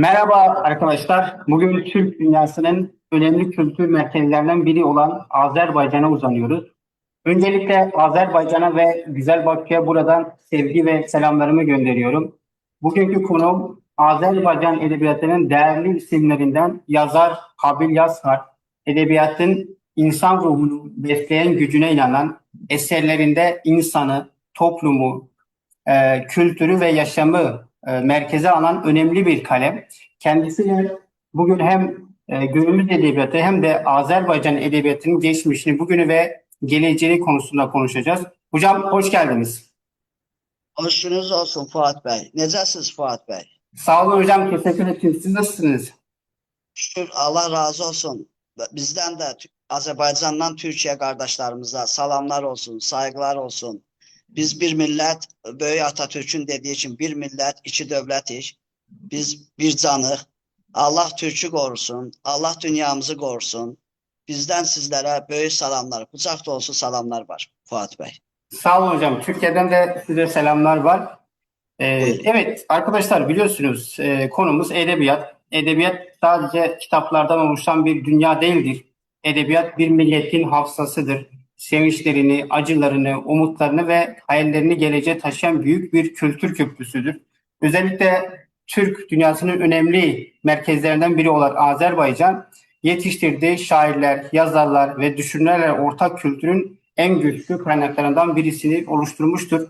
Merhaba arkadaşlar. Bugün Türk dünyasının önemli kültür merkezlerinden biri olan Azerbaycan'a uzanıyoruz. Öncelikle Azerbaycan'a ve güzel Bakü'ye buradan sevgi ve selamlarımı gönderiyorum. Bugünkü konuğum Azerbaycan edebiyatının değerli isimlerinden yazar Habil Yazhar. Edebiyatın insan ruhunu besleyen gücüne inanan, eserlerinde insanı, toplumu, kültürü ve yaşamı merkeze alan önemli bir kalem. Kendisiyle bugün hem günümüz edebiyatı hem de Azerbaycan edebiyatının geçmişini, bugünü ve geleceği konusunda konuşacağız. Hocam hoş geldiniz. Hoşunuz olsun Fuat Bey. Necəsiniz Fuat Bey? Sağ olun hocam, teşekkür ederim. Siz nasılsınız? Şükür Allah razı olsun. Bizdən də Azərbaycandan Türkiyə qardaşlarımıza salamlar olsun, saygılar olsun. Biz bir millət, Böyük Atatürk'ün dediği kimi bir millət, iki dövlətik. Biz bir canıq. Allah Türk'ü qorusun, Allah dünyamızı qorusun. Bizdən sizlərə böyük salamlar, qucaq dolusu salamlar var Fuat Bey. Sağ olun hocam. Türkiye'den de size selamlar var. Buyurun. Evet arkadaşlar biliyorsunuz konumuz edebiyat. Edebiyat sadece kitaplardan oluşan bir dünya değildir. Edebiyat bir milletin hafızasıdır. Sevinçlerini, acılarını, umutlarını ve hayallerini geleceğe taşıyan büyük bir kültür köprüsüdür. Özellikle Türk dünyasının önemli merkezlerinden biri olan Azerbaycan yetiştirdiği şairler, yazarlar ve düşünürlerle ortak kültürün en güçlü kaynaklarından birisini oluşturmuştur.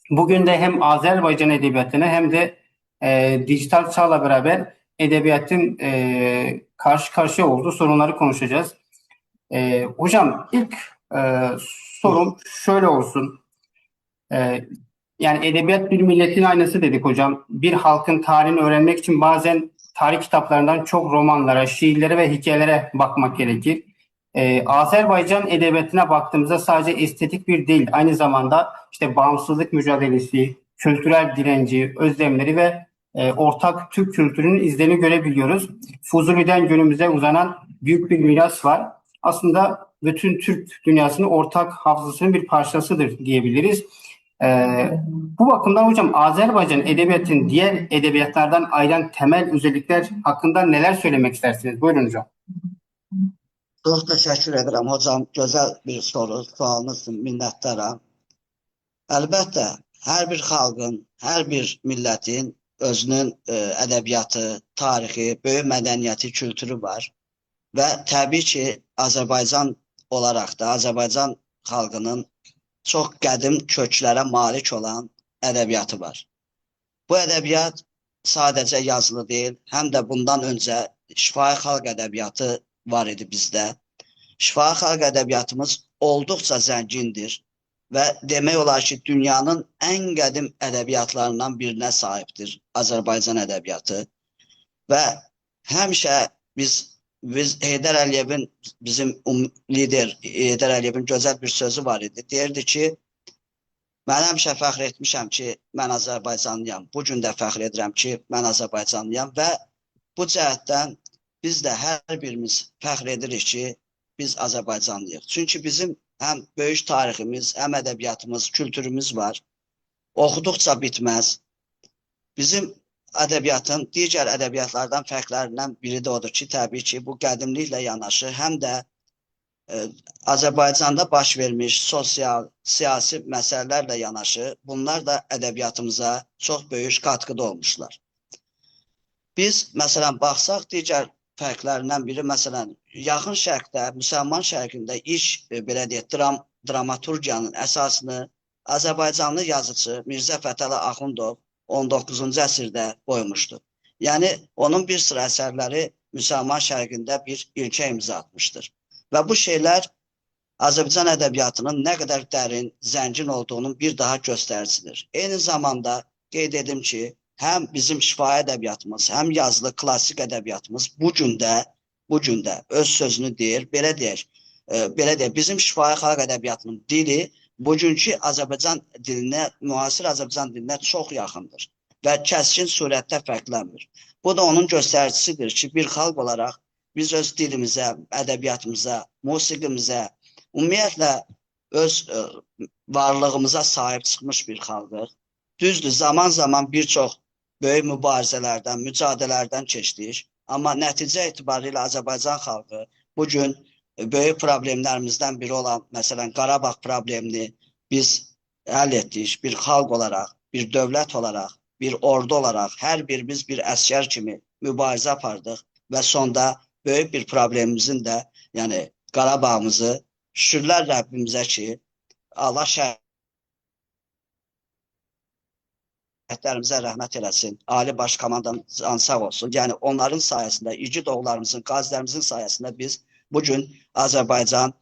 Bugün de hem Azerbaycan edebiyatını hem de dijital çağla beraber edebiyatın karşı karşıya olduğu sorunları konuşacağız. Hocam ilk e, sorum şöyle olsun. E, Yani edebiyat bir milletin aynası dedik hocam. Bir halkın tarihini öğrenmek için bazen tarih kitaplarından çok romanlara, şiirlere ve hikayelere bakmak gerekir. Azerbaycan edebiyatına baktığımızda sadece estetik bir değil, aynı zamanda işte bağımsızlık mücadelesi, kültürel direnci, özlemleri ve ortak Türk kültürünün izlerini görebiliyoruz. Fuzuli'den günümüze uzanan büyük bir miras var. Aslında bütün Türk dünyasının ortak hafızasının bir parçasıdır diyebiliriz. Ee, Bu bakımdan hocam Azerbaycan edebiyatının diğer edebiyatlardan ayıran temel özellikler hakkında neler söylemek istersiniz? Buyurun hocam. Çox təşəkkür edirəm hocam. Gözəl bir soru, sualınız üçün minnətdaram. Əlbəttə, hər bir xalqın, hər bir millətin özünün ədəbiyyatı, tarixi, böyük mədəniyyəti, kültürü var. Və təbii ki, Azərbaycan olaraq da Azərbaycan xalqının çox qədim köklərə malik olan ədəbiyyatı var. Bu ədəbiyyat sadəcə yazılı deyil, həm də bundan öncə şifahi xalq ədəbiyyatı var idi bizdə. Şifahi xalq ədəbiyyatımız olduqca zəngindir və demək olar ki, dünyanın ən qədim ədəbiyyatlarından birinə sahibdir Azərbaycan ədəbiyyatı. Və həmişə biz Heydər Əliyevin, bizim lider Heydər Əliyevin gözəl bir sözü var idi. Deyirdi ki, mən həmişə fəxr etmişəm ki, mən Azərbaycanlıyam. Bu gün də fəxr edirəm ki, mən Azərbaycanlıyam və bu cəhətdən biz də hər birimiz fəxr edirik ki, biz Azərbaycanlıyıq. Çünki bizim həm böyük tariximiz, həm ədəbiyyatımız, kültürümüz var. Oxuduqca bitməz. Bizim ədəbiyyatın digər ədəbiyyatlardan fərqlərindən biri də odur ki, təbii ki, bu qədimliklə yanaşı həm də Azərbaycanda baş vermiş sosial, siyasi məsələlərlə yanaşı bunlar da ədəbiyyatımıza çox böyük qatqıda olmuşlar. Biz məsələn baxsaq digər fərqlərindən biri məsələn Yaxın Şərqdə, müsəlman şərqində ilk belə deyək, dramaturgiyanın əsasını Azərbaycanlı yazıcı Mirzə Fətəli Axundov 19-cu əsrdə qoymuşdu. Yəni onun bir sıra əsərləri müsəlman şərqində bir ilkə imza atmışdır. Və bu şeylər Azərbaycan ədəbiyyatının nə qədər dərin, zəngin olduğunun bir daha göstəricisidir. Eyni zamanda qeyd edim ki, həm bizim şifahi ədəbiyyatımız, həm yazılı klassik ədəbiyyatımız bu gün də öz sözünü deyir. Belə deyək, bizim şifahi xalq ədəbiyyatının dili bugünkü Azərbaycan dilinə, müasir Azərbaycan dilinə çox yaxındır və kəskin surətdə fərqlənmir. Bu da onun göstəricisidir ki, bir xalq olaraq biz öz dilimizə, ədəbiyyatımıza, musiqimizə, ümumiyyətlə öz varlığımıza sahib çıxmış bir xalqıq. Düzdür, zaman-zaman bir çox Böyük mübarizələrdən, mücadilələrdən keçdik. Amma nəticə itibarilə Azərbaycan xalqı bu gün böyük problemlərimizdən biri olan, məsələn, Qarabağ problemini biz həll etdik. Bir xalq olaraq, bir dövlət olaraq, bir ordu olaraq hər birimiz bir əsgər kimi mübarizə apardıq və sonda böyük bir problemimizin də, yəni Qarabağımızı şükürlər Rəbbimizə ki, Allah şəhidlərimizə rəhmət eləsin. Ali Baş Komandan can sağ olsun. Yəni onların sayəsində, igid oğullarımızın, qazilərimizin sayəsində biz bu gün Azərbaycan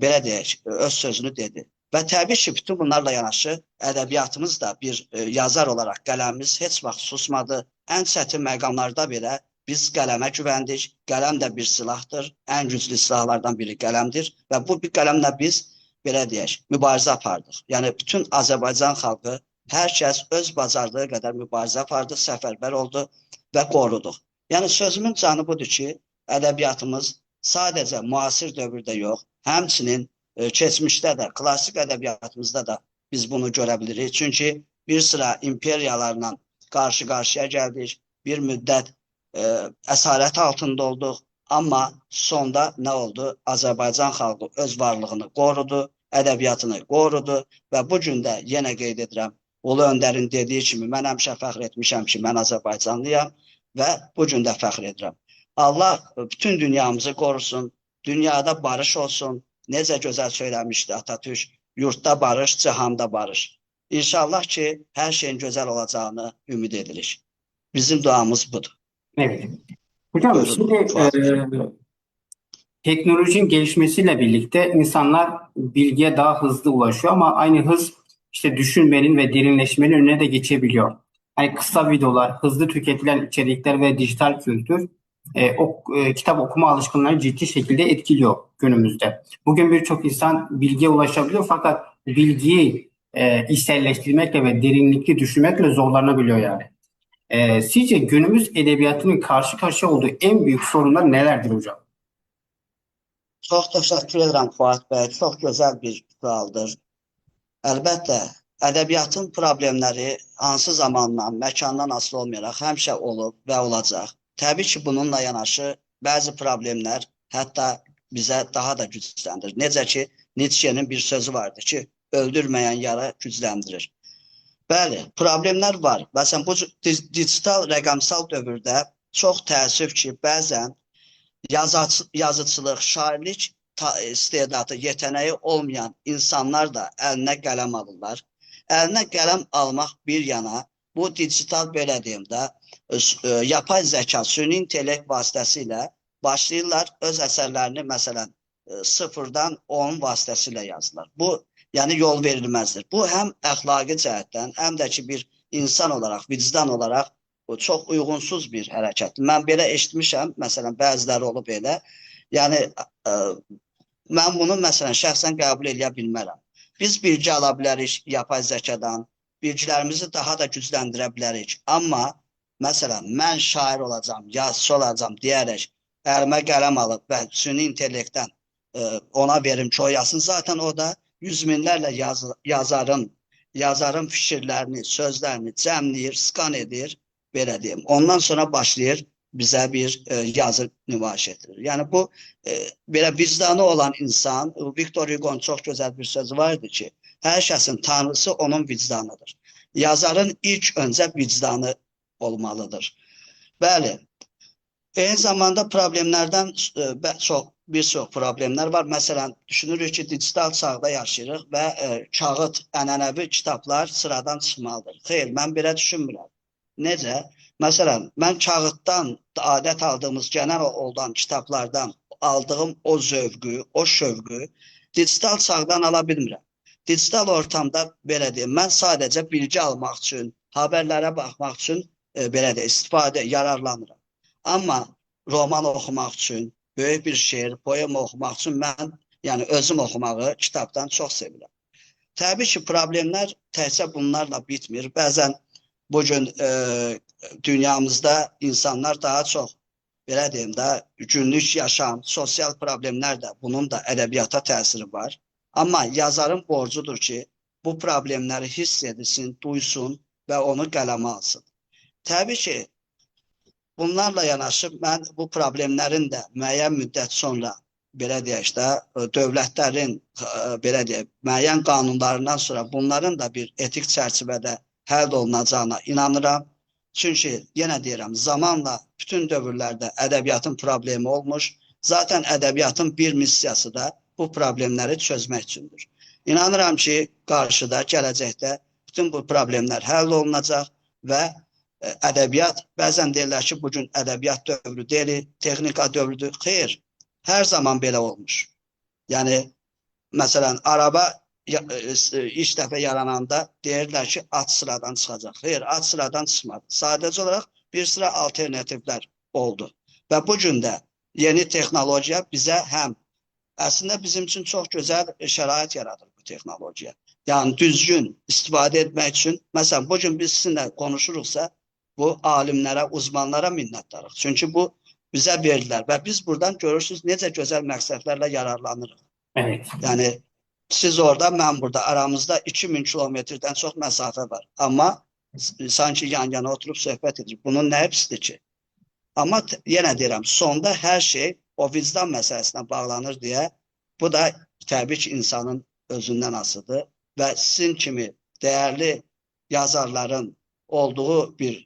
belə deyək, öz sözünü dedi. Və təbii ki, bütün bunlarla yanaşı ədəbiyyatımız da bir yazar olaraq qələmimiz heç vaxt susmadı. Ən çətin məqamlarda belə biz qələmə güvəndik. Qələm də bir silahdır. Ən güclü silahlardan biri qələmdir və bu bir qələmlə biz belə deyək, mübarizə apardıq. Yəni bütün Azərbaycan xalqı, hər kəs öz bacardığı qədər mübarizə apardı, səfərbər oldu və qoruduq. Yəni sözümün canı budur ki, ədəbiyyatımız sadəcə müasir dövrdə yox, həmçinin keçmişdə də, klassik ədəbiyyatımızda da biz bunu görə bilirik. Çünki bir sıra imperiyalarla qarşı-qarşıya gəldik, bir müddət əsarət altında olduq. Amma sonda nə oldu? Azərbaycan xalqı öz varlığını qorudu, ədəbiyyatını qorudu və bu gün də yenə qeyd edirəm, Ulu Öndərin dediyi kimi mən həmişə fəxr etmişəm ki, mən Azərbaycanlıyam və bu gün də fəxr edirəm. Allah bütün dünyamızı qorusun, dünyada barış olsun. Necə gözəl söyləmişdi Atatürk, yurtda barış, cihanda barış. İnşallah ki, hər şeyin gözəl olacağını ümid edirik. Bizim duamız budur. Evet. Hocam Buyurun, şimdi Fuat. Teknolojinin gelişmesiyle birlikte insanlar bilgiye daha hızlı ulaşıyor ama aynı hız işte düşünmenin ve derinleşmenin önüne de geçebiliyor. Hani kısa videolar, hızlı tüketilen içerikler ve dijital kültür kitap okuma alışkanlıklarını ciddi şekilde etkiliyor günümüzde. Bugün birçok insan bilgiye ulaşabiliyor fakat bilgiyi içselleştirmekle ve derinlikli düşünmekle zorlanabiliyor yani. Sizce günümüz edebiyatının karşı karşıya olduğu en büyük sorunlar nelerdir hocam? Çox təşəkkür edirəm Fuad bəy. Çox gözəl bir sualdır. Əlbəttə, ədəbiyyatın problemləri hansı zamandan, məkandan asılı olmayaraq həmişə olub və olacaq. Təbii ki, bununla yanaşı bəzi problemlər hətta bizə daha da gücləndirir. Necə ki, Nietzsche'nin bir sözü vardı ki, öldürməyən yara gücləndirir. Bəli, problemlər var. Məsələn, bu digital rəqəmsal dövrdə çox təəssüf ki, bəzən yazıçılıq, şairlik istedadı, yetənəyi olmayan insanlar da əlinə qələm alırlar. Əlinə qələm almaq bir yana, bu digital belə deyim də, yapay zəka, süni intellekt vasitəsilə başlayırlar öz əsərlərini məsələn sıfırdan onun vasitəsilə yazırlar. Bu, yəni yol verilməzdir. Bu həm əxlaqi cəhətdən, həm də ki bir insan olaraq, vicdan olaraq bu çox uyğunsuz bir hərəkətdir. Mən belə eşitmişəm, məsələn, bəziləri olub elə. Yəni mən bunu məsələn şəxsən qəbul eləyə bilmərəm. Biz bilgi ala bilərik yapay zəkadan, bilgilərimizi daha da gücləndirə bilərik. Amma məsələn, mən şair olacağam, yazıçı olacağam deyərək əlimə qələm alıb və süni intellektdən ona verim ki, o yazsın. Zaten o da yüz minlərlə yazarın fikirlərini, sözlərini cəmləyir, skan edir, belə deyim. Ondan sonra başlayır bizə bir yazı nümayiş etdirir. Yəni bu belə vicdanı olan insan, Victor Hugo'nun çox gözəl bir sözü vardı ki, hər kəsin tanrısı onun vicdanıdır. Yazarın ilk öncə vicdanı olmalıdır. Bəli. Eyni zamanda problemlərdən bir çox problemlər var. Məsələn, düşünürük ki, digital çağda yaşayırıq və kağıt, ənənəvi kitablar sıradan çıxmalıdır. Xeyr, mən belə düşünmürəm. Necə? Məsələn, mən kağıtdan adət aldığımız genel olan kitablardan aldığım o zövqü, o şövqü digital çağdan ala bilmirəm. Digital ortamda belə deyim, mən sadəcə bilgi almaq üçün, haberlərə baxmaq üçün belə deyim, istifadə, yararlanıram. Amma roman oxumaq üçün, böyük bir şeir, poem oxumaq üçün mən, yəni özüm oxumağı kitabdan çox sevirəm. Təbii ki, problemlər təkcə bunlarla bitmir. Bəzən bugün dünyamızda insanlar daha çox, belə deyim də, günlük yaşam, sosial problemlər də, bunun da ədəbiyyata təsiri var. Amma yazarın borcudur ki, bu problemləri hiss etsin, duysun və onu qələmə alsın. Təbii ki, bunlarla yanaşı mən bu problemlərin də müəyyən müddət sonra belə deyək də dövlətlərin belə deyək müəyyən qanunlarından sonra bunların da bir etik çərçivədə həll olunacağına inanıram. Çünki yenə deyirəm, zamanla bütün dövrlərdə ədəbiyyatın problemi olmuş. Zaten ədəbiyyatın bir missiyası da bu problemləri çözmək üçündür. İnanıram ki, qarşıda, gələcəkdə bütün bu problemlər həll olunacaq və ədəbiyyat, bəzən deyirlər ki, bugün ədəbiyyat dövrü deyil, texnika dövrüdür. Xeyr, hər zaman belə olmuş. Yəni, məsələn, araba ilk dəfə yarananda deyirlər ki, at sıradan çıxacaq. Xeyr, at sıradan çıxmadı. Sadəcə olaraq bir sıra alternativlər oldu. Və bu gün də yeni texnologiya bizə həm əslində bizim üçün çox gözəl şərait yaradır bu texnologiya. Yəni düzgün istifadə etmək üçün, məsələn, bu gün biz sizinlə konuşuruqsa, bu alimlərə, uzmanlara minnətdarıq. Çünki bu bizə verdilər və biz buradan görürsünüz necə gözəl məqsədlərlə yararlanırıq. Evet. Yəni siz orada, mən burada, aramızda 2000 kilometrdən çox məsafə var. Amma sanki yan-yana oturub söhbət edirik. Bunun nə hepsidir ki? Amma yenə deyirəm, sonda hər şey o vicdan məsələsinə bağlanır deyə bu da təbii ki, insanın özündən asılıdır və sizin kimi dəyərli yazarların olduğu bir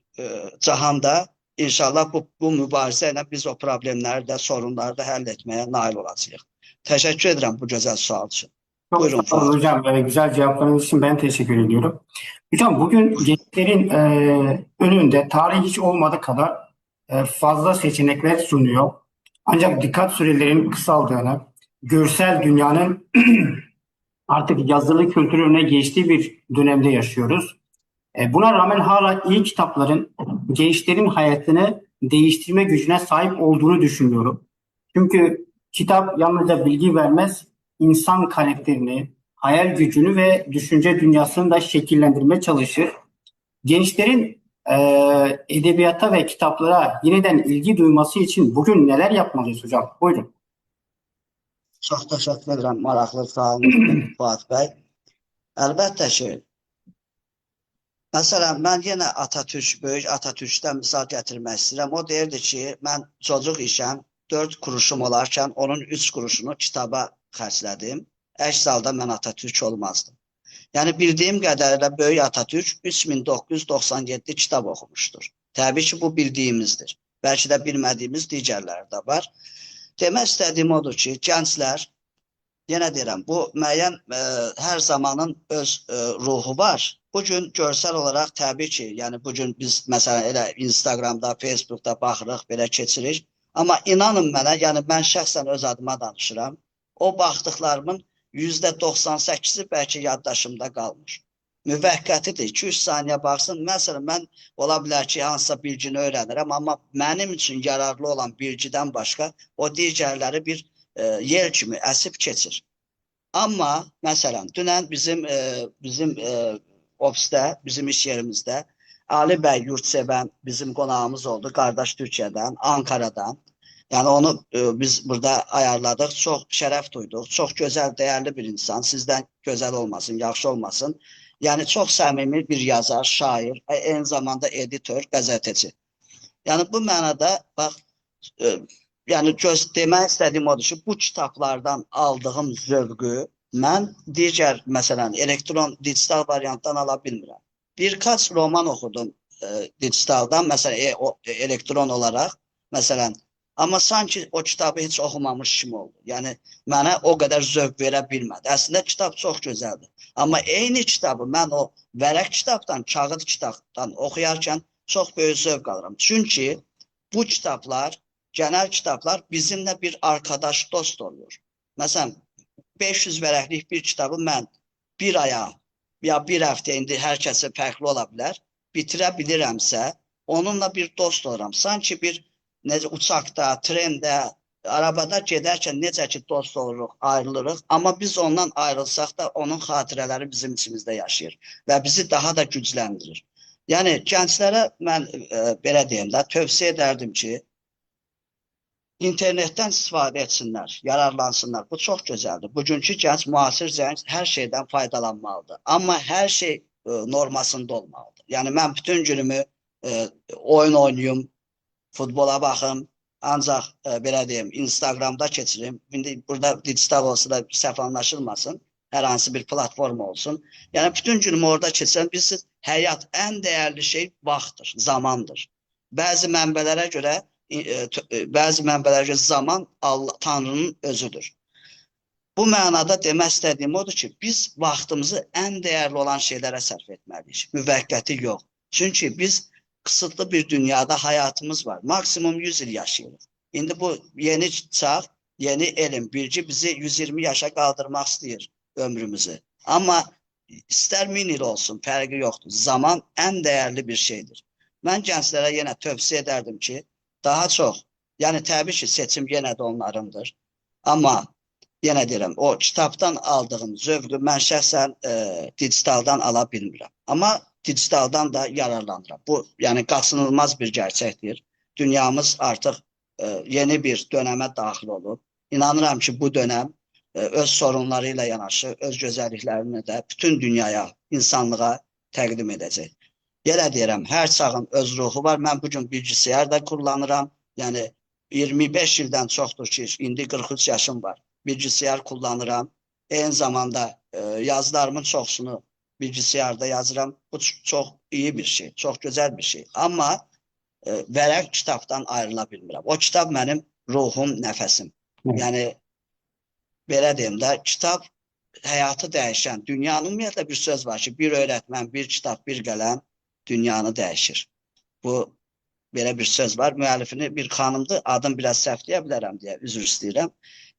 cahanda inşallah bu mübarizə ilə biz o problemləri də, sorunları da həll etməyə nail olacağıq. Təşəkkür edirəm bu gözəl sual üçün. Çok Buyurun sağ olun Fuat. hocam. Güzel cevaplarınız için ben teşekkür ediyorum. Hocam bugün gençlerin önünde tarih hiç olmadığı kadar fazla seçenekler sunuyor. Ancak dikkat sürelerinin kısaldığını, görsel dünyanın artık yazılı kültürün önüne geçtiği bir dönemde yaşıyoruz. Buna rağmen hala iyi kitapların gençlerin hayatını değiştirme gücüne sahip olduğunu düşünüyorum. Çünkü kitap yalnızca bilgi vermez, insan karakterini, hayal gücünü ve düşünce dünyasını da şekillendirmeye çalışır. Gençlerin edebiyata ve kitaplara yeniden ilgi duyması için bugün neler yapmalıyız hocam? Buyurun. Çox təşəkkür edirəm maraqlı sualınız üçün Fuat bəy. Əlbəttə ki, məsələn, mən yenə Atatürk, böyük Atatürkdən misal gətirmək istəyirəm. O deyirdi ki, mən çocuq işəm, 4 kuruşum olarkən onun 3 kuruşunu kitaba xərclədim. Əks halda mən Atatürk olmazdım. Yəni bildiyim qədərilə böyük Atatürk 3997 kitab oxumuşdur. Təbii ki, bu bildiyimizdir. Bəlkə də bilmədiyimiz digərləri də var. Demək istədiyim odur ki, gənclər, yenə deyirəm, bu müəyyən hər zamanın öz ruhu var. Bugün görsel olaraq təbii ki, yəni bugün biz məsələn elə Instagramda, Facebookda baxırıq, belə keçirik. Amma inanın mənə, yəni mən şəxsən öz adıma danışıram. O baxdıqlarımın %98-i bəlkə yaddaşımda qalmır. Müvəqqətidir. 2-3 saniyə baxsın. Məsələn, mən ola bilər ki, hansısa bilgini öyrənirəm, amma mənim üçün yararlı olan bilgidən başqa o digərləri bir yel kimi əsib keçir. Amma məsələn, dünən bizim ofisdə, bizim iş yerimizdə Ali bəy Yurtsevən bizim qonağımız oldu, qardaş Türkiyədən, Ankara'dan. Yəni onu biz burada ayarladıq. Çox şərəf duyduq. Çox gözəl, dəyərli bir insan. Sizdən gözəl olmasın, yaxşı olmasın. Yəni çox səmimi bir yazar, şair, eyni zamanda editor, qəzetçi. Yəni bu mənada bax yəni demək istədiyim odur ki, bu kitablardan aldığım zövqü mən digər məsələn elektron digital variantdan ala bilmirəm. Birkaç roman oxudum digitaldan, məsələn elektron olaraq, məsələn, amma sanki o kitabı heç oxumamış kimi oldu. Yəni mənə o qədər zövq verə bilmədi. Əslində kitab çox gözəldir. Amma eyni kitabı mən o vərəq kitabdan, kağız kitabdan oxuyarkən çox böyük zövq alıram. Çünki bu kitablar, genel kitablar bizimlə bir arkadaş, dost oluyor. Məsələn, 500 vərəqlik bir kitabı mən bir aya ya bir həftə, indi hər kəsə fərqli ola bilər, bitirə bilirəmsə, onunla bir dost oluram. Sanki bir necə uçaqda, trende, arabada gedərkən necə ki dost oluruq, ayrılırıq, amma biz ondan ayrılsaq da onun xatirələri bizim içimizdə yaşayır və bizi daha da gücləndirir. Yəni gənclərə mən belə deyim də, tövsiyə edərdim ki, internetdən istifadə etsinlər, yararlansınlar. Bu çox gözəldir. Bugünkü gənc, müasir gənc hər şeydən faydalanmalıdır. Amma hər şey normasında olmalıdır. Yəni mən bütün günümü Oyun oynayım, futbola baxım. Ancaq belə deyim, Instagramda keçirim. İndi burada digital olsa da səhv anlaşılmasın. Hər hansı bir platform olsun. Yəni bütün günümü orada keçirəm. Bilirsiniz, həyat ən dəyərli şey vaxtdır, zamandır. Bəzi mənbələrə görə zaman Allah, Tanrının özüdür. Bu mənada demək istədiyim odur ki, biz vaxtımızı ən dəyərli olan şeylərə sərf etməliyik. Müvəqqəti yox. Çünki biz qısıtlı bir dünyada həyatımız var. Maksimum 100 il yaşayırıq. İndi bu yeni çağ, yeni elm, bilgi bizi 120 yaşa qaldırmaq istəyir ömrümüzü. Amma istər 1000 il olsun, fərqi yoxdur. Zaman ən dəyərli bir şeydir. Mən gənclərə yenə tövsiyə edərdim ki, daha çox, yəni təbii ki, seçim yenə də onlarındır. Amma yenə deyirəm, o kitabdan aldığım zövqü mən şəxsən digitaldan ala bilmirəm. Amma digitaldan da yararlanıram. Bu, yəni qaçınılmaz bir gerçəkdir. Dünyamız artıq yeni bir dönəmə daxil olub. İnanıram ki, bu dönəm öz sorunları ilə yanaşı, öz gözəlliklərini də bütün dünyaya, insanlığa təqdim edəcək. Yenə deyirəm, hər çağın öz ruhu var. Mən bugün bilgisayar da kullanıram. Yəni 25 ildən çoxdur ki, indi 43 yaşım var. Bilgisayar kullanıram. Eyni zamanda yazılarımın çoxsunu bilgisayarda yazıram. Bu çox iyi bir şey, çox gözəl bir şey. Amma vərəq kitabdan ayrıla bilmirəm. O kitab mənim ruhum, nəfəsim. Evet. Yəni belə deyim də, kitab həyatı dəyişən, dünyanın ümumiyyətlə bir söz var ki, bir öyrətmən, bir kitab, bir qələm dünyanı dəyişir. Bu belə bir söz var. Müəllifini bir xanımdır. Adım biraz səhv deyə bilərəm deyə üzr istəyirəm.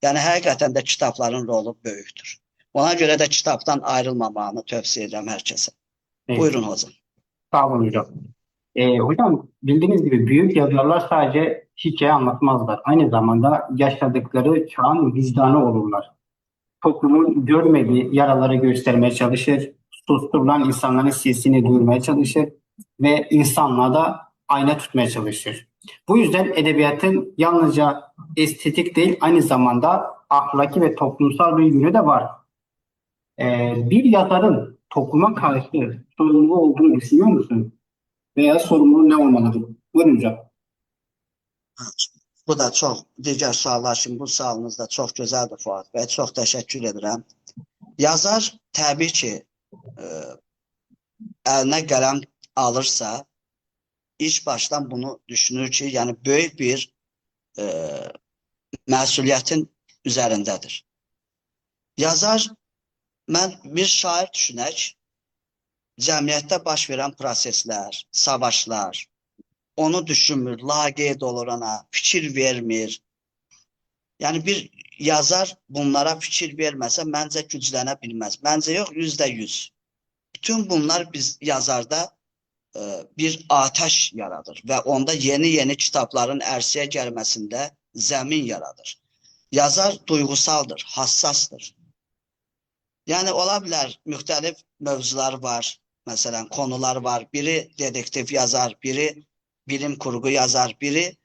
Yəni həqiqətən də kitabların rolu böyükdür. Ona görə də kitabdan ayrılmamağını tövsiyə edirəm hər kəsə. Evet. Buyurun hocam. Sağ olun hocam. Hocam bildiğiniz gibi büyük yazarlar sadece hikaye anlatmazlar. Aynı zamanda yaşadıkları çağın vicdanı olurlar. Toplumun görmediği yaraları göstermeye çalışır, susturulan insanların sesini duyurmaya çalışır ve insanlığa da ayna tutmaya çalışır. Bu yüzden edebiyatın yalnızca estetik değil, aynı zamanda ahlaki ve toplumsal bir yönü de var. Bir yazarın topluma karşı sorumlu olduğunu düşünüyor musun? Veya sorumluluğu ne olmalıdır? Buyurun hocam. Bu da çox digər suallar kimi bu sualınız da çox gözəldir Fuad bəy. Çox təşəkkür edirəm. Yazar təbii ki, əlinə qələm alırsa, ilk başdan bunu düşünür ki, yəni böyük bir məsuliyyətin üzərindədir. Yazar, mən bir şair düşünək, cəmiyyətdə baş verən proseslər, savaşlar, onu düşünmür, laqeyd olur ona, fikir vermir. Yəni bir yazar bunlara fikir verməsə, məncə güclənə bilməz. Məncə yox, 100%. Bütün bunlar biz yazarda bir atəş yaradır və onda yeni-yeni kitabların ərsəyə gəlməsində zəmin yaradır. Yazar duyğusaldır, hassasdır. Yəni ola bilər müxtəlif mövzular var, məsələn konular var. Biri dedektiv yazar, biri bilim kurgu yazar, biri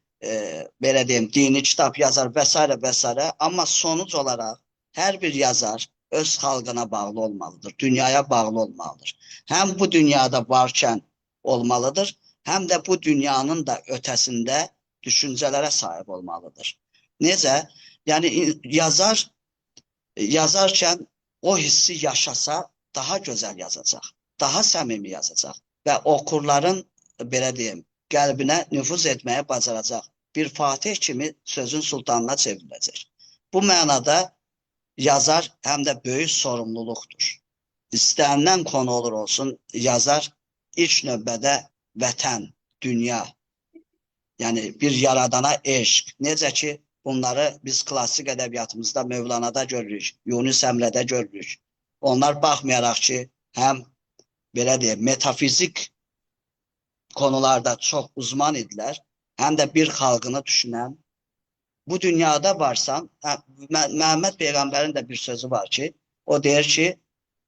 belə deyim, dini kitab yazar və s. və s. Amma sonuc olaraq hər bir yazar öz xalqına bağlı olmalıdır, dünyaya bağlı olmalıdır. Həm bu dünyada varkən olmalıdır, həm də bu dünyanın da ötəsində düşüncələrə sahib olmalıdır. Necə? Yəni yazar yazarkən o hissi yaşasa daha gözəl yazacaq, daha səmimi yazacaq və oxurların belə deyim, qəlbinə nüfuz etməyə bacaracaq. Bir fatih kimi sözün sultanına çevriləcək. Bu mənada yazar həm də böyük sorumluluqdur. İstənilən konu olur olsun, yazar ilk növbədə vətən, dünya, yəni bir yaradana eşq. Necə ki, bunları biz klassik ədəbiyyatımızda Mövlanada görürük, Yunus Əmrədə görürük. Onlar baxmayaraq ki, həm belə deyim, metafizik konularda çox uzman idilər, həm də bir xalqını düşünən. Bu dünyada varsan, Məhəmməd Peyğəmbərin də bir sözü var ki, o deyir ki,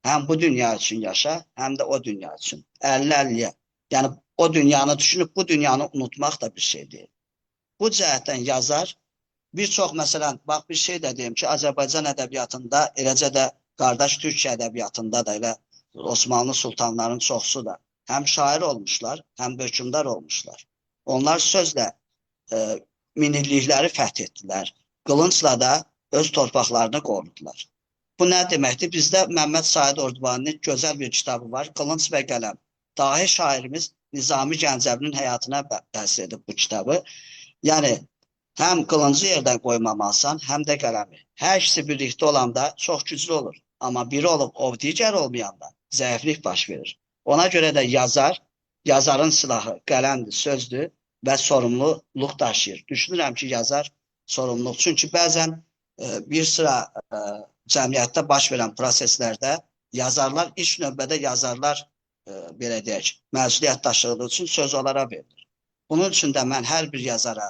həm bu dünya üçün yaşa, həm də o dünya üçün. 50-50-yə. Yəni o dünyanı düşünüb bu dünyanı unutmaq da bir şey deyil. Bu cəhətdən yazar bir çox, məsələn, bax bir şey də deyim ki, Azərbaycan ədəbiyyatında, eləcə də qardaş Türkiyə ədəbiyyatında da elə Osmanlı sultanların çoxsu da Həm şair olmuşlar, həm də hökmdar olmuşlar. Onlar sözlə e, minillikləri fəth etdilər. Qılıncla da öz torpaqlarını qorudular. Bu nə deməkdir? Bizdə Məmməd Said Ordubaninin gözəl bir kitabı var, Qılınc və Qələm. Dahi şairimiz Nizami Gəncəvinin həyatına təsir edib bu kitabı. Yəni, həm qılıncı yerdən qoymamalısan, həm də qələmi. Hər ikisi birlikdə olanda çox güclü olur. Amma biri olub, o digər olmayanda zəiflik baş verir. Ona görə də yazar, yazarın silahı qələmdir, sözdür və sorumluluq daşıyır. Düşünürəm ki, yazar sorumluluq. Çünki bəzən bir sıra cəmiyyətdə baş verən proseslərdə yazarlar, ilk növbədə yazarlar, belə deyək, məsuliyyət daşıdığı üçün söz onlara verilir. Bunun üçün də mən hər bir yazara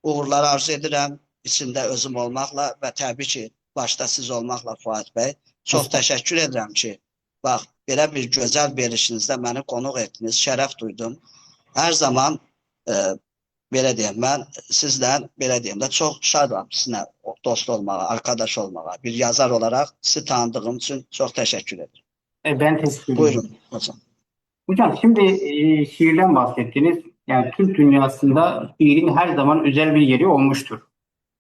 uğurlar arzu edirəm, içində özüm olmaqla və təbii ki, başda siz olmaqla Fuad bəy. Çox təşəkkür edirəm ki, bax, belə bir gözəl verilişinizdə məni qonuq etdiniz, şərəf duydum. Hər zaman belə deyim, mən sizlə, belə deyim də, çox şadam sizinlə dost olmağa, arkadaş olmağa. Bir yazar olaraq sizi tanıdığım üçün çox təşəkkür edirəm. Ben teşekkür ederim. Buyurun hocam. Hocam şimdi şiirden bahsettiniz. Yani Türk dünyasında şiirin her zaman özel bir yeri olmuştur.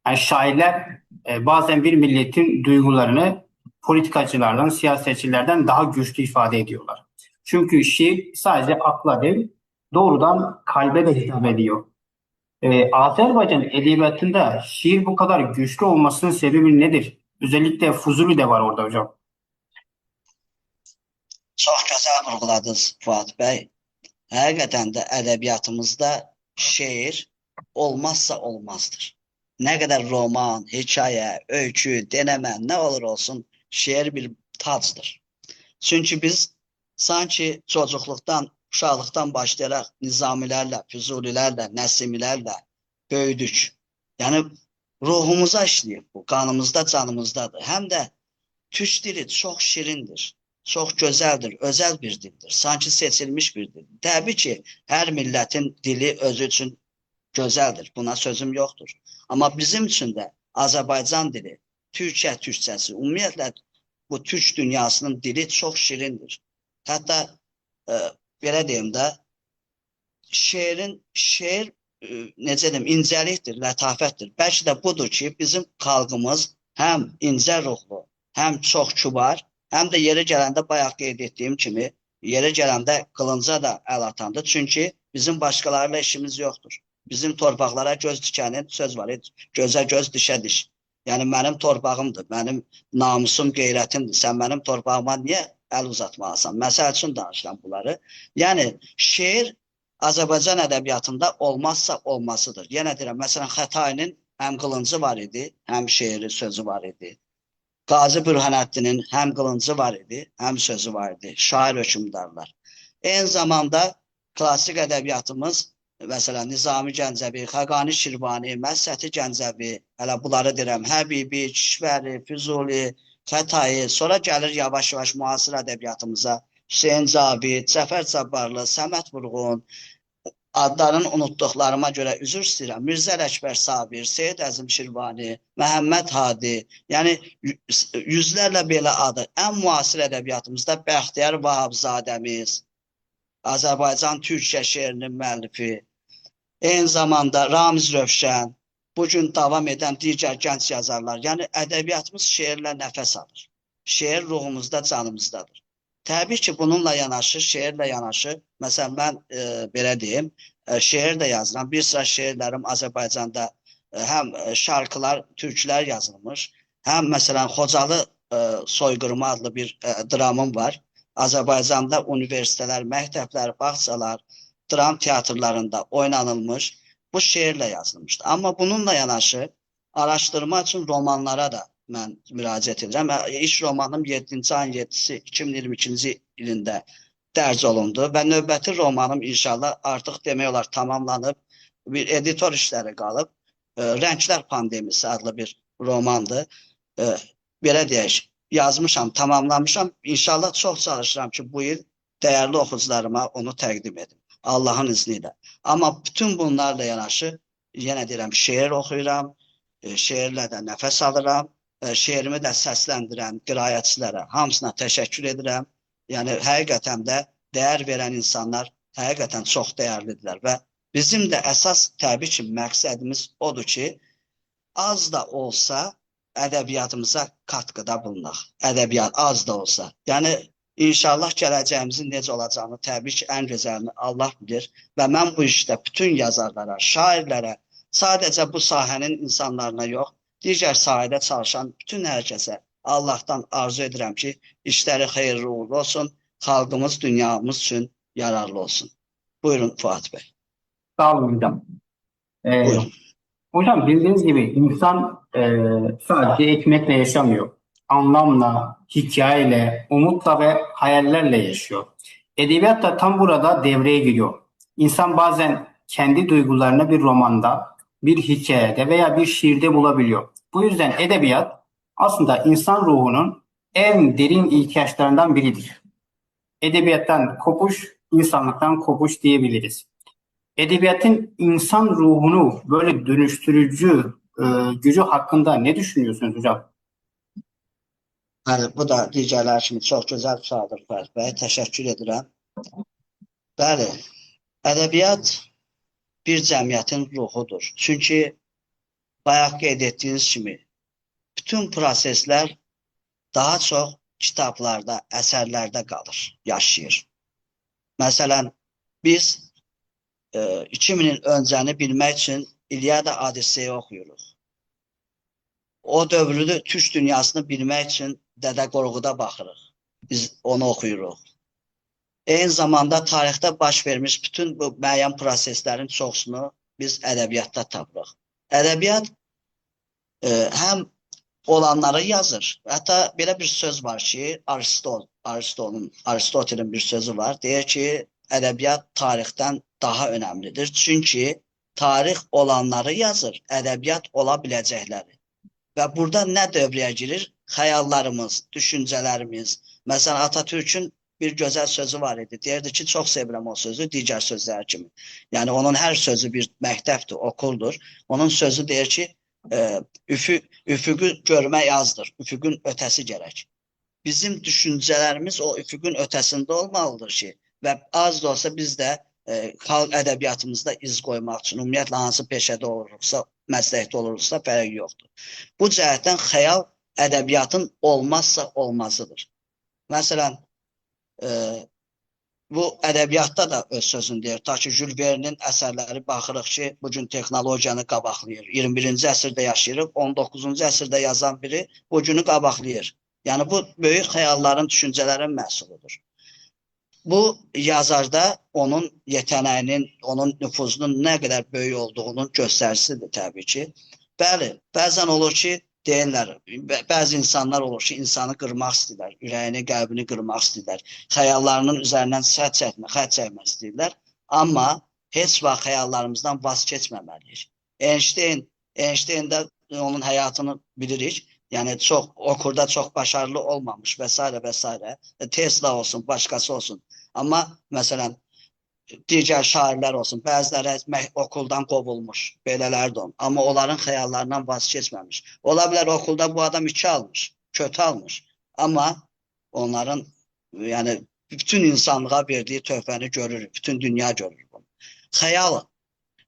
Yani şairler bazen bir milletin duygularını politikacılardan, siyasetçilerden daha güçlü ifade ediyorlar. Çünkü şiir sadece akla değil, doğrudan kalbe de hitap ediyor. Azerbaycan edebiyatında şiir bu kadar güçlü olmasının sebebi nedir? Özellikle Fuzuli de var orada hocam. Çox gözəl vurğuladınız Fuad bəy. Həqiqətən də ədəbiyyatımızda şeir olmazsa olmazdır. Nə qədər roman, hekayə, öykü, denəmə, nə olur olsun, şeir bir tacdır. Çünki biz sanki çocuqluqdan, uşaqlıqdan başlayaraq Nizamilərlə, Füzulilərlə, Nəsimilərlə böyüdük. Yəni ruhumuza işləyib bu, qanımızda, canımızdadır. Həm də türk dili çox şirindir, çox gözəldir, özəl bir dildir. Sanki seçilmiş bir dildir. Təbii ki, hər millətin dili özü üçün gözəldir. Buna sözüm yoxdur. Amma bizim üçün də Azərbaycan dili, Türkiyə türkçəsi, ümumiyyətlə bu türk dünyasının dili çox şirindir. Hətta belə deyim də, şeir necə deyim, incəlikdir, lətafətdir. Bəlkə də budur ki, bizim xalqımız həm incə ruhlu, həm çox kübar, həm də yeri gələndə bayaq qeyd etdiyim kimi, yeri gələndə qılınca da əl atandır. Çünki bizim başqalarıyla işimiz yoxdur. Bizim torpaqlara göz dikənin söz var, gözə göz, dişə diş. Yəni mənim torpağımdır, mənim namusum, qeyrətimdir. Sən mənim torpağıma niyə əl uzatmalısan? Məsəl üçün danışıram bunları. Yəni şeir Azərbaycan ədəbiyyatında olmazsa olmasıdır. Yenə deyirəm, məsələn, Xətainin həm qılıncı var idi, həm şeiri, sözü var idi. Qazi Bürhanəddinin həm qılıncı var idi, həm sözü var idi. Şair hökmdarlar. Eyni zamanda klassik ədəbiyyatımız, məsələn, Nizami Gəncəvi, Xaqani Şirvani, Məhsəti Gəncəvi, hələ bunları deyirəm, Həbibi, Kişvəri, Füzuli, Xətai, sonra gəlir yavaş-yavaş müasir ədəbiyyatımıza Hüseyn Cavid, Cəfər Cabbarlı, Səməd Vurğun, adlarını unutduqlarıma görə üzr istəyirəm. Mirzə Ələkbər Sabir, Seyid Əzim Şirvani, Məhəmməd Hadi, yəni yüzlərlə belə adı. Ən müasir ədəbiyyatımızda Bəxtiyar Vahabzadəmiz, Azərbaycan Türkiyə şeirinin müəllifi, eyni zamanda Ramiz Rövşən, bu gün davam edən digər gənc yazarlar. Yəni ədəbiyyatımız şeirlə nəfəs alır. Şeir ruhumuzda, canımızdadır. Təbii ki, bununla yanaşı, şeirlə yanaşı, məsələn, mən belə deyim, şeir də yazıram. Bir sıra şeirlərim Azərbaycanda həm şarkılar, türkülər yazılmış, həm məsələn Xocalı soyqırımı adlı bir dramım var. Azərbaycanda universitetlər, məktəblər, bağçalar, dram teatrlarında oynanılmış, bu şeirlə yazılmışdı. Amma bununla yanaşı araşdırma üçün romanlara da mən müraciət edirəm. İlk romanım 7-ci ayın 7-si 2022-ci ilində dərc olundu və növbəti romanım inşallah artıq demək olar tamamlanıb, bir editor işləri qalıb. Rənglər Pandemisi adlı bir romandır. Belə deyək, yazmışam, tamamlamışam. İnşallah çox çalışıram ki, bu il dəyərli oxucularıma onu təqdim edim. Allahın izni ilə. Amma bütün bunlarla yanaşı, yenə deyirəm, şeir oxuyuram, şeirlə də nəfəs alıram, şeirimi də səsləndirən qiraətçilərə hamısına təşəkkür edirəm. Yəni həqiqətən də dəyər verən insanlar həqiqətən çox dəyərlidirlər və bizim də əsas təbii ki, məqsədimiz odur ki, az da olsa ədəbiyyatımıza katkıda bulunaq. Ədəbiyyat az da olsa. Yəni inşallah gələcəyimizin necə olacağını təbii ki, ən gözəlini Allah bilir və mən bu işdə bütün yazarlara, şairlərə, sadəcə bu sahənin insanlarına yox, digər sahədə çalışan bütün hər kəsə Allahdan arzu edirəm ki, işləri xeyirli uğurlu olsun, xalqımız, dünyamız üçün yararlı olsun. Buyurun Fuat bəy. Sağ olun hocam. Buyurun. Hocam bildiğiniz gibi insan sadece ekmekle yaşamıyor. Anlamla, hikayeyle, umutla ve hayallerle yaşıyor. Edebiyat da tam burada devreye giriyor. İnsan bazen kendi duygularını bir romanda, bir hikayede veya bir şiirde bulabiliyor. Bu yüzden edebiyat aslında insan ruhunun en derin ihtiyaçlarından biridir. Edebiyattan kopuş, insanlıktan kopuş diyebiliriz. Edebiyatın insan ruhunu böyle dönüştürücü gücü hakkında ne düşünüyorsunuz hocam? Bəli, bu da digərləri kimi çox gözəl sualdır Fuat bəy. Təşəkkür edirəm. Bəli, ədəbiyyat bir cəmiyyətin ruhudur. Çünki bayaq qeyd etdiyiniz kimi bütün proseslər daha çox kitablarda, əsərlərdə qalır, yaşayır. Məsələn, biz 2000 il öncəni bilmək üçün İlyada Odisseyi oxuyuruq. O dövrü Türk dünyasını bilmək üçün Dədə Qorquda baxırıq. Biz onu oxuyuruq. Eyni zamanda tarixdə baş vermiş bütün bu müəyyən proseslərin çoxsunu biz ədəbiyyatda tapırıq. Ədəbiyyat həm olanları yazır. Hətta belə bir söz var ki, Aristotelin bir sözü var. Deyir ki, ədəbiyyat tarixdən daha önəmlidir. Çünki tarix olanları yazır, ədəbiyyat ola biləcəkləri. Və burada nə dövrəyə girir? Xəyallarımız, düşüncələrimiz. Məsələn, Atatürk'ün bir gözəl sözü var idi. Deyirdi ki, çox sevirəm o sözü, digər sözlər kimi. Yəni, onun hər sözü bir məktəbdir, okuldur. Onun sözü deyir ki, üfüqü görmək azdır, üfüqün ötəsi gərək. Bizim düşüncələrimiz o üfüqün ötəsində olmalıdır ki, və az da olsa biz də xalq ədəbiyyatımızda iz qoymaq üçün, ümumiyyətlə hansı peşədə oluruqsa, məsləkdə oluruqsa fərqi yoxdur. Bu cəhətdən xəyal ədəbiyyatın olmazsa olmazıdır. Məsələn, bu ədəbiyyatda da öz sözünü deyir. Ta ki, Jules Verne'in əsərləri baxırıq ki, bugün texnologiyanı qabaqlayır. 21-ci əsrdə yaşayırıq, 19-cu əsrdə yazan biri bugünü qabaqlayır. Yəni, bu böyük xəyalların, düşüncələrin məhsuludur. Bu yazarda onun yetənəyinin, onun nüfuzunun nə qədər böyük olduğunun göstəricisidir təbii ki. Bəli, bəzən olur ki, deyirlər, bəzi insanlar olur ki, insanı qırmaq istəyirlər, ürəyini, qəlbini qırmaq istəyirlər, xəyallarının üzərindən xətt çəkmək istəyirlər. Amma heç vaxt xəyallarımızdan vaz keçməməliyik. Einstein də onun həyatını bilirik. Yəni, çox, okulda çox başarılı olmamış və s. və s. Tesla olsun, başqası olsun. Amma, məsələn, digər şairlər olsun, bəziləri okuldan qovulmuş, belələr də olun. Amma onların xəyallarından vaz keçməmiş. Ola bilər okulda bu adam 2 almış, kötü almış. Amma onların, yəni, bütün insanlığa verdiyi töhfəni görürük, bütün dünya görür bunu. Xəyal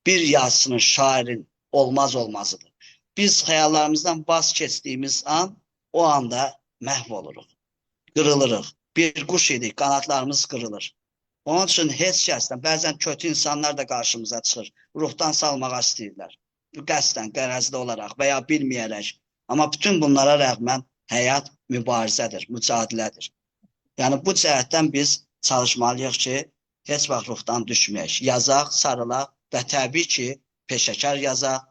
bir yazısının, şairin olmaz olmazıdır. Biz xəyallarımızdan vaz keçdiyimiz an, o anda məhv oluruq, qırılırıq. Bir quş idik, qanatlarımız qırılır. Onun üçün heç kəsdən, bəzən kötü insanlar da qarşımıza çıxır, ruhdan salmağa istəyirlər. Qəsdən, qərəzli olaraq və ya bilməyərək. Amma bütün bunlara rəğmən həyat mübarizədir, mücadilədir. Yəni, bu cəhətdən biz çalışmalıyıq ki, heç vaxt ruhdan düşməyək. Yazaq, sarılaq və təbii ki, peşəkar yazaq,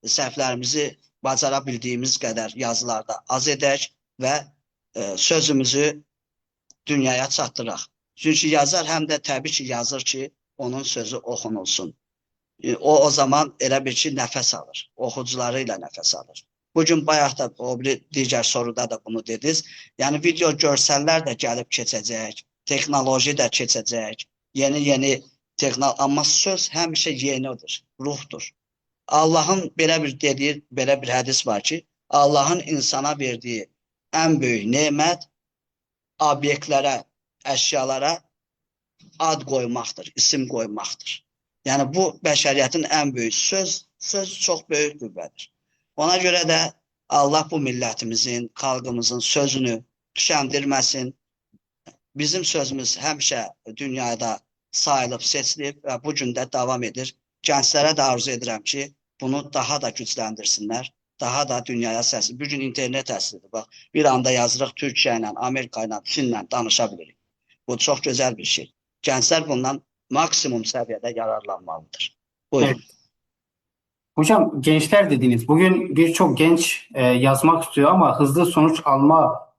səhvlərimizi bacara bildiyimiz qədər yazılarda az edək və sözümüzü dünyaya çatdıraq. Çünki yazar həm də təbii ki, yazır ki, onun sözü oxunulsun. O zaman elə bir ki, nəfəs alır, oxucuları ilə nəfəs alır. Bugün bayaq da o bir digər soruda da bunu dediniz. Yəni, video görsəllər də gəlib keçəcək, texnoloji də keçəcək, yeni-yeni texnoloji, amma söz həmişə yenidir, ruhdur. Allahın belə bir dediyi, belə bir hədis var ki, Allahın insana verdiyi ən böyük nemət obyektlərə, əşyalara ad qoymaqdır, isim qoymaqdır. Yəni bu bəşəriyyətin ən böyük söz, söz çox böyük qüvvədir. Ona görə də Allah bu millətimizin, xalqımızın sözünü tükəndirməsin. Bizim sözümüz həmişə dünyada sayılıb, seçilib və bu gün də davam edir. Gənclərə də arzu edirəm ki, bunu daha da gücləndirsinlər, daha da dünyaya səs. Bu gün internet əsridir. Bax, bir anda yazırıq Türkiyə ilə, Amerika ilə, Çinlə danışa bilirik. Bu çox gözəl bir şey. Gənclər bundan maksimum səviyyədə yararlanmalıdır. Buyurun. Evet. Hocam gençler dediniz. Bugün birçok genç yazmak istiyor ama hızlı sonuç alma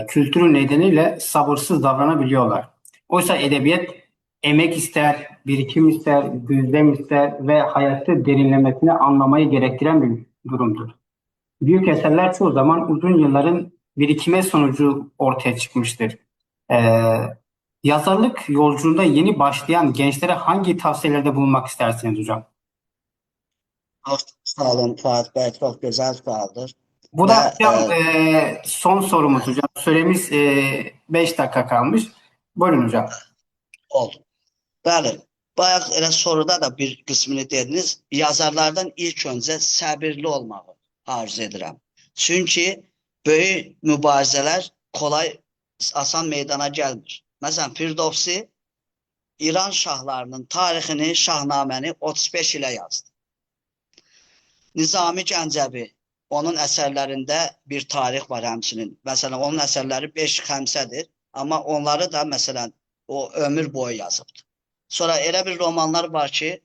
kültürü nedeniyle sabırsız davranabiliyorlar. Oysa edebiyat emek ister, birikim ister, gözlem ister ve hayatı derinlemesine anlamayı gerektiren bir durumdur. Büyük eserler çoğu zaman uzun yılların birikime sonucu ortaya çıkmıştır. E, Yazarlık yolculuğunda yeni başlayan gençlere hangi tavsiyelerde bulunmak istersiniz hocam? Çox sağ olun Fuat bəy, çox gözəl sualdır. Bu da Və hocam son sorumuz hocam. Süremiz 5 dakika kalmış. Buyurun hocam. oldu. Bəli, bayaq elə soruda da bir qismini dediniz. Yazarlardan ilk öncə səbirli olmağı arzu edirəm. Çünki böyük mübarizələr kolay, asan meydana gəlmir. Məsələn, Firdovsi İran şahlarının tarixini, Şahnaməni 35 ilə yazdı. Nizami Gəncəvi, onun əsərlərində bir tarix var həmçinin. Məsələn, onun əsərləri 5 xəmsədir, amma onları da məsələn o ömür boyu yazıbdır. Sonra elə bir romanlar var ki,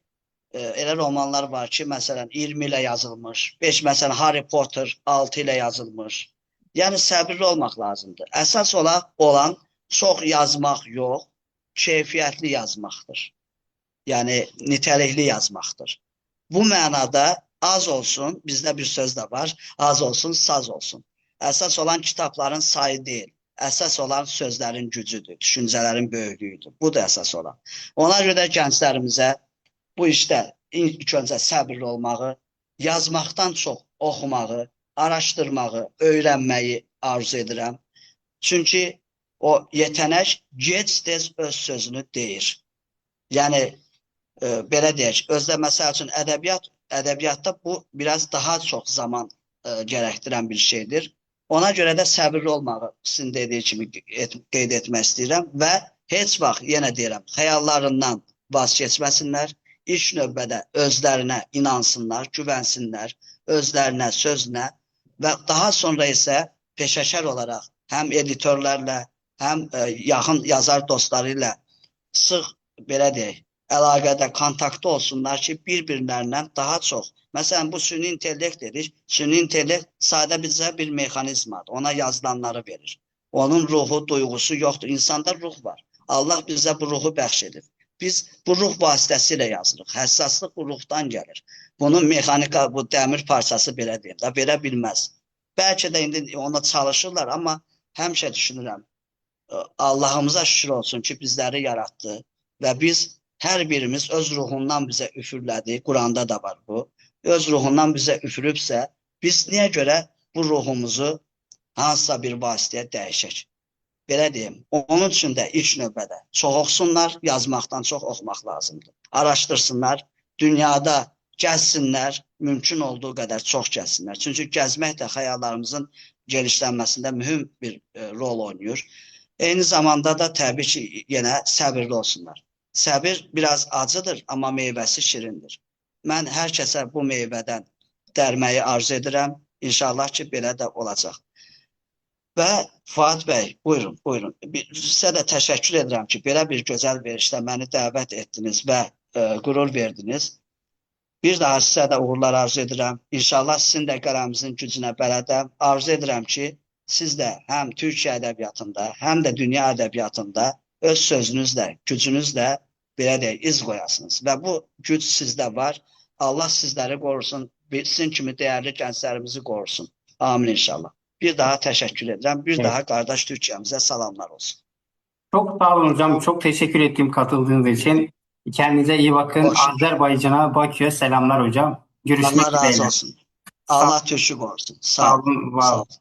elə romanlar var ki, məsələn 20 ilə yazılmış, 5 məsələn Harry Potter 6 ilə yazılmış. Yəni səbirli olmaq lazımdır. Əsas olan çox yazmaq yox, keyfiyyətli yazmaqdır. Yəni nitəlikli yazmaqdır. Bu mənada az olsun, bizdə bir söz də var, az olsun, saz olsun. Əsas olan kitabların sayı deyil, əsas olan sözlərin gücüdür, düşüncələrin böyüklüyüdür. Bu da əsas olan. Ona görə də gənclərimizə bu işdə ilk öncə səbirli olmağı, yazmaqdan çox oxumağı, araşdırmağı, öyrənməyi arzu edirəm. Çünki o yetənək gec-tez öz sözünü deyir. Yəni belə deyək, özdə məsəl üçün ədəbiyyatda bu biraz daha çox zaman gərəkdirən bir şeydir. Ona görə də səbirli olmağı sizin dediyi kimi qeyd etmək istəyirəm və heç vaxt yenə deyirəm, xəyallarından vazkeçməsinlər. İlk növbədə özlərinə inansınlar, güvənsinlər, özlərinə, sözünə və daha sonra isə peşəkar olaraq həm editorlarla, həm yaxın yazar dostları ilə sıx belə deyək, əlaqədə, kontaktda olsunlar ki, bir-birlərindən daha çox. Məsələn, bu süni intellekt dedik. Süni intellekt sadə bizə bir mexanizmadır. Ona yazılanları verir. Onun ruhu, duyğusu yoxdur. İnsanda ruh var. Allah bizə bu ruhu bəxş edib. Biz bu ruh vasitəsilə yazırıq. Həssaslıq bu ruhdan gəlir. Bunun mexanika, bu dəmir parçası belə deyim də, verə bilməz. Bəlkə də indi ona çalışırlar, amma həmişə düşünürəm. Allahımıza şükür olsun ki, bizləri yaratdı və biz hər birimiz öz ruhundan bizə üfürlədi. Quranda da var bu. Öz ruhundan bizə üfürübsə, biz niyə görə bu ruhumuzu hansısa bir vasitəyə dəyişək? Belə deyim, onun üçün də ilk növbədə çox oxusunlar, yazmaqdan çox oxumaq lazımdır. Araşdırsınlar, dünyada gəzsinlər, mümkün olduğu qədər çox gəzsinlər. Çünki gəzmək də xəyallarımızın genişlənməsində mühüm bir rol oynayır. Eyni zamanda da təbii ki, yenə səbirli olsunlar. Səbir biraz acıdır, amma meyvəsi şirindir. Mən hər kəsə bu meyvədən dərməyi arzu edirəm. İnşallah ki, belə də olacaq. Və Fuad bəy, buyurun, buyurun. Sizə də təşəkkür edirəm ki, belə bir gözəl verişdə məni dəvət etdiniz və qürur verdiniz. Bir daha sizə də uğurlar arzu edirəm. İnşallah sizin də qələminizin gücünə bələdəm. Arzu edirəm ki, siz də həm Türkiyə ədəbiyyatında, həm də dünya ədəbiyyatında öz sözünüzlə, gücünüzlə belə deyək, iz qoyasınız. Və bu güc sizdə var. Allah sizləri qorusun, sizin kimi dəyərli gənclərimizi qorusun. Amin inşallah. Bir daha təşəkkür edirəm. Bir Evet. daha qardaş Türkiyəmizə salamlar olsun. Çok sağ olun hocam. Çok teşekkür ettim katıldığınız için. Kendinize iyi bakın. Hoş. Azerbaycan'a, Bakü'ye selamlar hocam. Görüşmek Allah razı dileğiyle. olsun. Allah Türkü qorusun. Sağ Sağ olun. olun, var Sağ olun. olun.